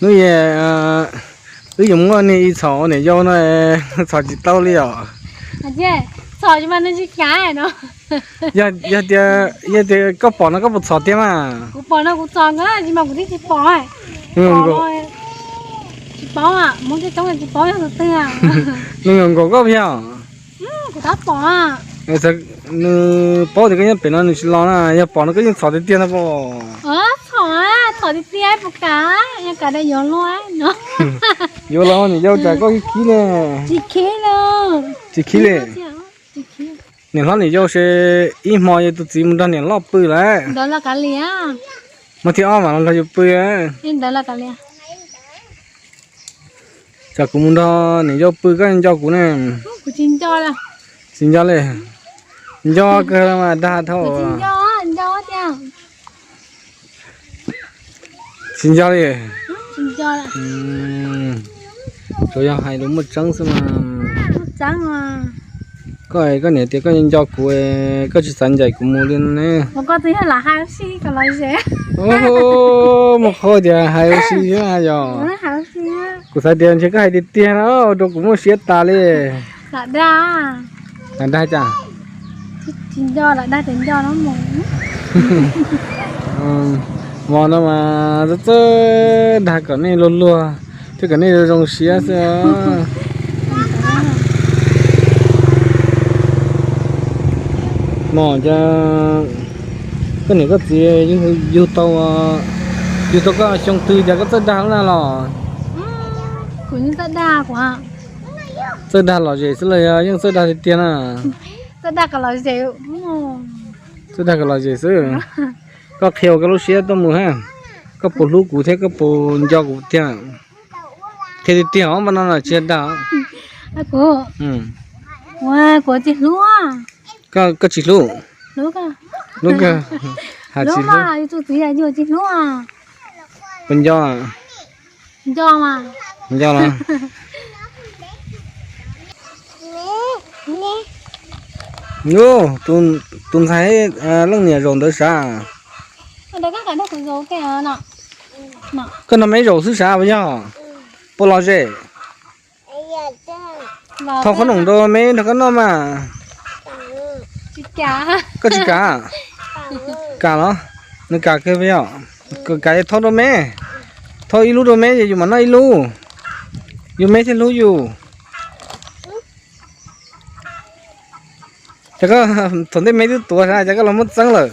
Hnub no wb yuav muab niag ib txhom ua niam yau no, txhom tsis tau li os. Txhom tsis mas nws tsis kav no. Yog, yog tias, yog tias koj pom no koj puas txhom tiag mas? Kuv pom no kuv txhom nkawd tsis mas kuv twb tsis pom. Tsis paub, muaj coob coob tsis paub yog tus twg. Nws nkaum nkaus koj yog? Kuv tab pom. Nws paub tias koj nyob pem no nws tsis los na, yog pom no koj yeej txhom tiag tiag na pom. Txhom, txhom tiag tiag puas kav, yog kav de yuav luag no. Yuav los niam yau tsam koj khib ne. Tsis khib li. Tsis khib li. Niam hlob niam yau se ib hmo yog tus txiv mus nrog niam loj pw lawm. Ntawd los kav liam. Hmo thib ob mam los nrog yus pw. Ntawd los kav liam. Tsam kuv mus nrog niam yau pw koj nco kuv ne. Kuv tsis nco li. Tsis nco li. Nco kawg mas dag dhau. Tsis nco, nco tiag. Tsis nco li. Tsis nco li. Tsuas yog hais lus muaj tseeb xwb mas. Muaj tseeb mas. Koj, koj niam tias koj nco kuv, koj tsis xav ncaim kuv mus li ne. Ua koj twb yog lam hais ua si kom lom zem. Muaj qhov tias hais ua si thiab yog. Kuv xav tias ntshe koj hais tiag tiag no rau kuv muaj siab tas li. Lam dag. Lam dag cas? Tsis nco lam dag tias nco no mus. Hmo no mas txawj txawj dag kom nej luag luag thiab kom nej zoo zoo siab xwb. Hmo cas koj niam koj txiv yug tau, yug tau koj xyoo twg cas koj txawj dag lub na los? Kuv yeej txawj dag kuv. Txawj dag lom zem xwb los yog yeej txawj dag tiag tiag na? Txawj dag kom lom zem. Txawj dag kom lom zem xwb. Koj qhia ua koj lub siab tuaj mus hab. Koj puas hlub kuv thiab koj puas nco kuv tiag? Qhia tiag tiag os, npaum no los tsis dag. Kuv, kuv tsis hlub. Koj tsis hlub? Hlub kawg. Hlub mas yus tus txiv yus tsis hlub. Puas nco? Nco mas. Nco los. Tus ntxhais leej niam zaum ntawd sav? Koj nrog meb zaum xwb sav puas yog? Puas lom zem? Thau qhob noom rau meb nrog koj noj mas. Koj tsis kam? Kam los? Nws kam kawg puas yog? Kam thau rau meb. Thau ib lub rau meb es yus mam noj ib lub. Yus meb thiaj hlub yus. Ces koj thaum ntej meb twb tuav sav ces koj los muab txeeb lawm.